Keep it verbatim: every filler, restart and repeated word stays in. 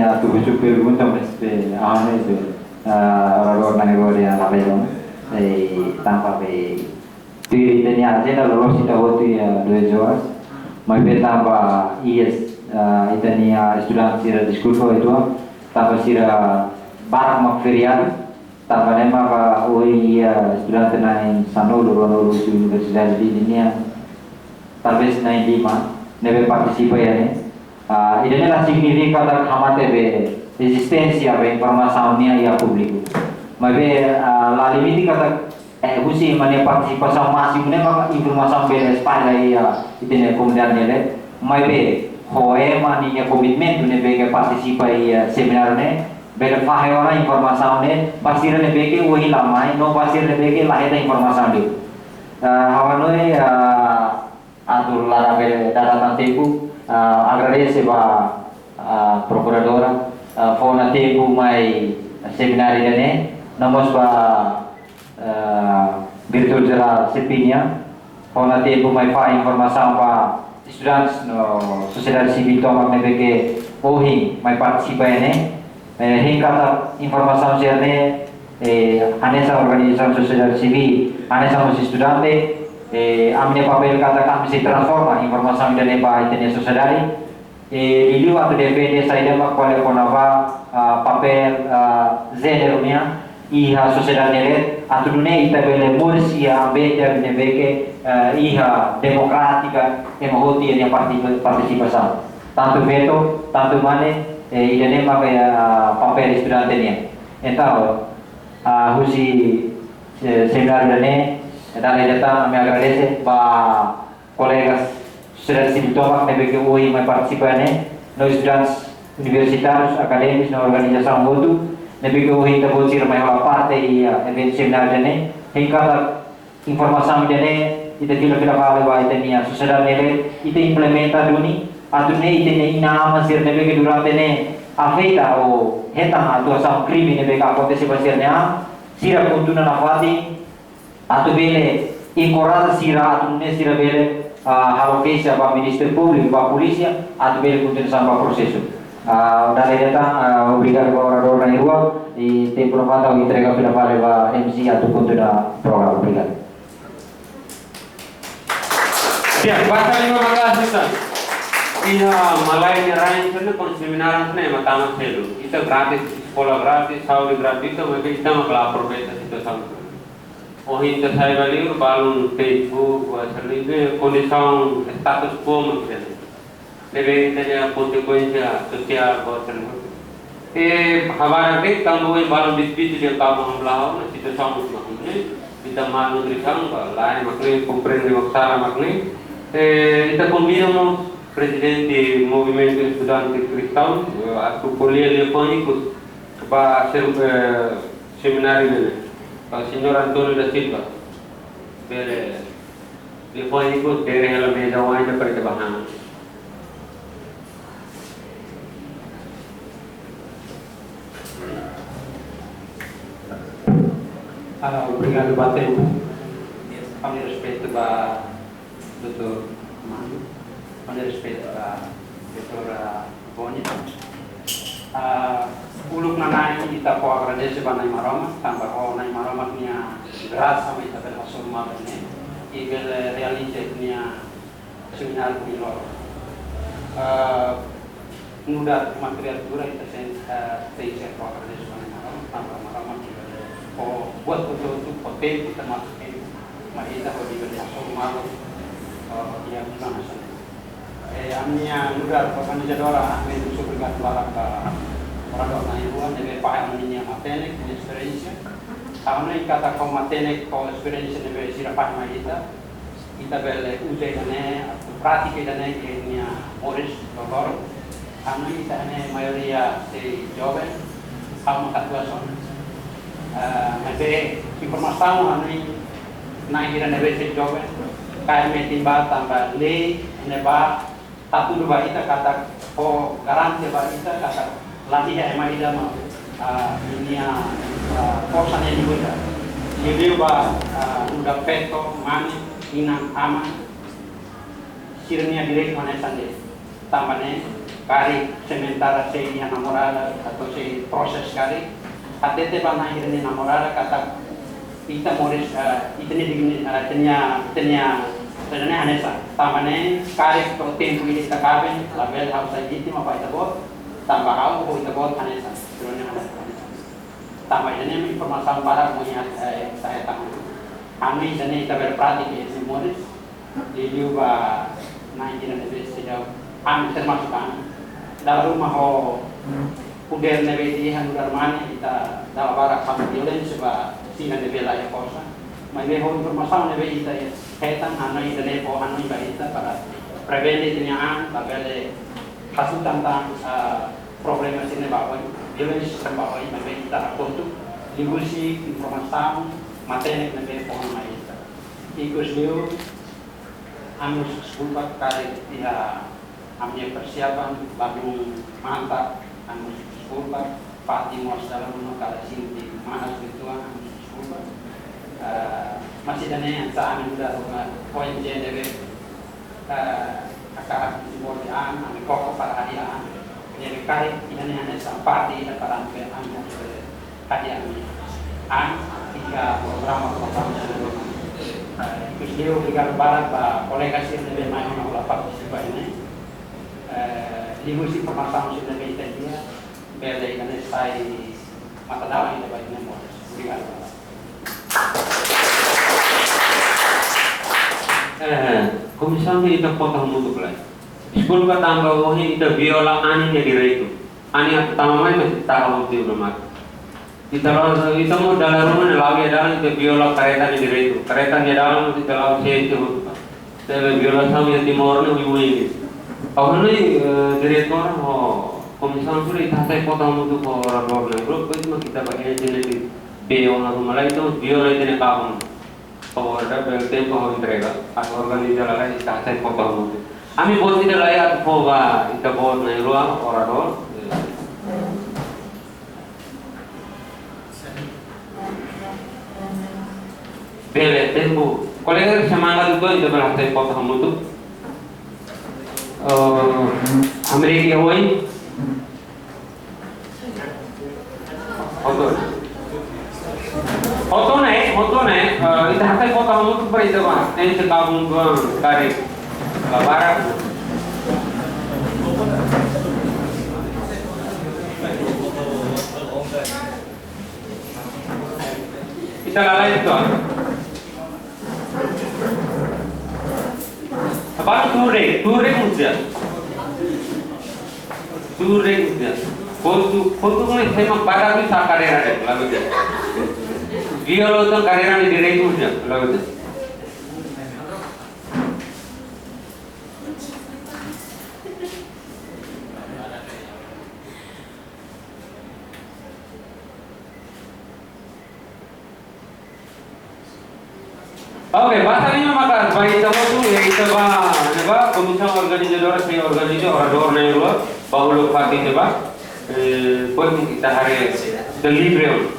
Atu husu pergunta, mas be, ah, ne'e be, ah, oradór na'in-rua dehan la bele, eh, tanba be, tuir ita-nia ajenda loloos ita hotu iha duas horas. Maibé tanba iha, ah, ita-nia estudante sira, deskulpa, uitoan, tanba sira barak mak feriadu, tanba ne'e maka ohin iha estudante na'in sanulu, ruanulu husi Universidade Dili nian, talvés na'in lima, ne'ebé partisipa iha ne'e. Ah, ida-ne'e la signifika katak hamate be ezisténsia be informasaun nian iha públiku. Maibé, ah, la limite katak, eh, husi ema nia partisipasaun másimu ne'e maka informasaun bele espalla iha ita-nia komunidade ne'e. Maibé, ho ema ninia komitmentu ne'ebé ke partisipa iha semináriu ne'e, bele fahe ona informasaun ne'e ba sira ne'ebé ke ohin la mai, no ba sira ne'ebé ke la hetan informasaun ne'e. Ah, ha'u hanoin, ah, atu la bele dada tan tempu, ah, agradese ba, ah, prokuradora, ah, fó ona tempu mai semináriu ida-ne'e, no mós ba, ah, Diretór Jerál SEPI nian, fó ona tempu mai fahe informasaun ba estudantes no sosiedade sivíl tomak ne'ebé ke ohin mai partisipa iha ne'e. Eh, hein katak informasaun sira-ne'e, eh, hanesan organizasaun sosiedade sivíl, hanesan mós estudante, eh, ami-nia papél katak ami sei transforma informasaun ida-ne'e ba ita-nia sosiedade. Eh, liuliu atu defende saida mak ko'alia kona-ba, ah, papél, ah, jéneru nian iha sosiedade ne'e, atu nune'e ita bele moris iha ambiente ne'ebé ke, eh, iha demokrátika, ema hotu iha nia parti-, partisipasaun. Tantu feto, tantu mane, eh, ida-ne'e maka, eh, papél estudante nian. Entaun, ah, husi, eh, semináriu ida-ne'e, dala ida tan ami agradese ba kolegas sosiedade sivíl tomak ne'ebé ke ohin mai partisipa ne'e, no estudantes universitárius, akadémikus, no organizasaun hotu ne'ebé ke ohin ita-boot sira mai hola parte iha, eh, eventu semináriu ida-ne'e. Hein katak informasaun ida-ne'e ita fila, fila fali ba ita-nia sosiedade ne'e, ita implementa duni, atu nune'e ita-nia inan-aman sira ne'ebé ke durante ne'e afeta ou hetan atuasaun krime ne'ebé ke akontese ba sira-nia an, sira kontinua nafatin, atu bele enkoraja sira, atu nune'e sira bele, ah, halo keixa ba Ministériu Públiku, ba polísia, atu bele kontinuasaun ba prosesu. Ah, dala ida tan, ah, obrigadu ba oradór na'in-rua, i tempu nafatin ha'u entrega fila fali ba M C atu kontinua programa. Obrigadu. Ya, basta liu maka'as ita. Iha malae nia rain sira-ne'e, kon semináriu ne'e ema tama selu. Ita gratis, eskola gratis, saúde gratis, ita, maibé ita mak la aproveita situasaun. Ohin ita sai ba liur, balun Facebook, WhatsApp, ne'ebé kondisaun status quo mak selu. Ne'ebé ita-nia konsekuénsia sosiál buat sira-ne'e. Eh, ha'u harap de'it tanba ohin balun bitu-bitu dehan kamu hamlaha ona, situasaun mós mak ne'e. Ita malnutrisaun, ba, lae mak ne'e, komprende mak sala mak ne'e. Eh, ita konvida mós Prezidente Movimentu Estudante Kristaun, eh, atu ko'alia liafuan ikus ba sem-, eh, semináriu ne'e. Ba Señór António da Silva. Bele, liafuan ikus, bele hela meza oan ida para ita bá han. Ah, obrigadu ba tempu. Ami respeitu ba doutór Manu, ami respeitu ba doutór, ah, Boni. Ah, uluk nana'in ita fó agradese ba Na'i Maromak, tanba ho Na'i Maromak nia grasa mak ita bele hasoru malu ne'e, i bele realiza nia semináriu ohin loron. Ah, nu'udar materiál tuur ita sen-, eh, tenke fó agradese ba Na'i Maromak, tanba Maromak mak ita bele fó buat hotu-hotu, fó tempu, ita masuk tempu, mai ita hodi bele hasoru malu, eh, iha bulan hanesan ne'e. Eh, ami-nia nu'udar organizadora, ami husu obrigadu barak ba oradór na'in-rua, ne'ebé fahe ami-nia matenek, nia esperiénsia. Ami katak ho matenek, ho esperiénsia ne'ebé sira fahe mai ita, ita bele uza ida-ne'e, atu pratika ida-ne'e iha ita-nia moris loroloron. Ha'u hanoin ita-nia maioria sei joven, ha'u mak katuas ona. Eh, maibé informasaun ha'u hanoin na'in hira ne'ebé sei joven, kaer metin ba tanba lei ne'ebá hatudu ba ita katak, fó garante ba ita katak la iha ema ida mak, ah, ninia, ah, forsa ne'e liu ida. Liuliu ba, ah, nu'udar feto, mane, inan, aman, sira-nia direitu hanesan de'it. Tanba ne'e, karik sementara sei iha namorada atu sei proses karik, hatete ba na'in sira-nia namorada katak ita moris, eh, ita-nia digni-, eh, ita-nia, ita-nia, ita-nia hanesan. Tanba ne'e karik to'o tempu ida ita kaben, labele ha'u sai vítima ba ita-boot, tanba ha'u ho ita-boot hanesan. Ita-nia hanesan. Tanba ida-ne'e informasaun barak mak iha, eh, ita hetan. Ami ida-ne'e ita bele pratika iha ita-nia moris. Liuliu ba na'in sira ne'ebé seidauk, ami termasuk ami. Dala ruma ho poder ne'ebé ita iha nu'udar mane, ita dala barak halo violénsia ba sira ne'ebé la iha forsa. Maibé ho informasaun ne'ebé ita hetan, hanoin ida-ne'e fó hanoin ba ita para prevene ita-nia an, labele hasutan tan, ah, problema sira-ne'e ba oin, violénsia sira-ne'e ba oin, maibé ita hakotu liuhusi informasaun matenek ne'ebé fó mai ita. Ikusliu, ami husu deskulpa karik iha ami-nia persiapan ladún mantap, ami husu deskulpa. Fatin mós dala ruma karik sente manas uitoan, ami husu deskulpa. Eh, maibé ida-ne'e hanesan ami nu'udar uma O N G ne'ebé, eh, hakarak dezenvolve an, ami koko para hadi'a an. Ne'ebé karik ida-ne'e hanesan parte ida para ami, ami hadi'a ami an iha programa-programa sira-ne'e. Eh, ikusliu obrigadu barak ba kolega sira ne'ebé mai ona hodi partisipa iha ne'e. Eh, liuhusi informasaun sira ne'ebé ita iha, bele ida-ne'e sai matadalan ida ba ita-nia moris. Obrigadu barak. Eh, komisaun ne'e ita fó tan hamutuk lai. Deskulpa tanba ohin ita viola an nia direitu. An atu tama mai, maibé ita la hodi problema. Ita la, ita mós dala ruma ne'e la'o iha dalan ita viola kareta nia direitu. Kareta nia dalan ita la'o sei ita hotu. Ita violasaun iha Timor ne'e oioin. Ha'u hanoin, eh, diretór ho komisaun sira ita hasai fó tan hamutuk ho oradór ne'e. Grupu itu mak ita ba ente ne'e be ona ruma lai ita viola ita-nia kabun. Favór ida bele tempu ha'u entrega, atu organiza lalais ita hasai fó tan hamutuk. Ami-boot ida lai atu fó ba ita-boot na'in-rua oradór. Bele tempu. Kolega semangat uitoan, ita bele hasai fó tan hamutuk. Eh, Amerika oin. Hotu ona. Hotu ona, eh, hotu ona, eh. Eh, ita hasai fó tan hamutuk para ita ba. Ente kabun tuan karik. Labarak. Ita lalais uitoan. Abang ture, ture muda. Ture muda. Kotuk, kotuk ne'e sema pada tu sa karera de, lalu de. Dia lo tang karera ni direitu muda, lalu de. Oke, basa liu maka ba ita hotu, eh, ita ba, ne'ebá, komisaun organizadora sei organiza oradór na'in-rua, ba uluk fatin ne'ebá, eh, depois ita haree delivery.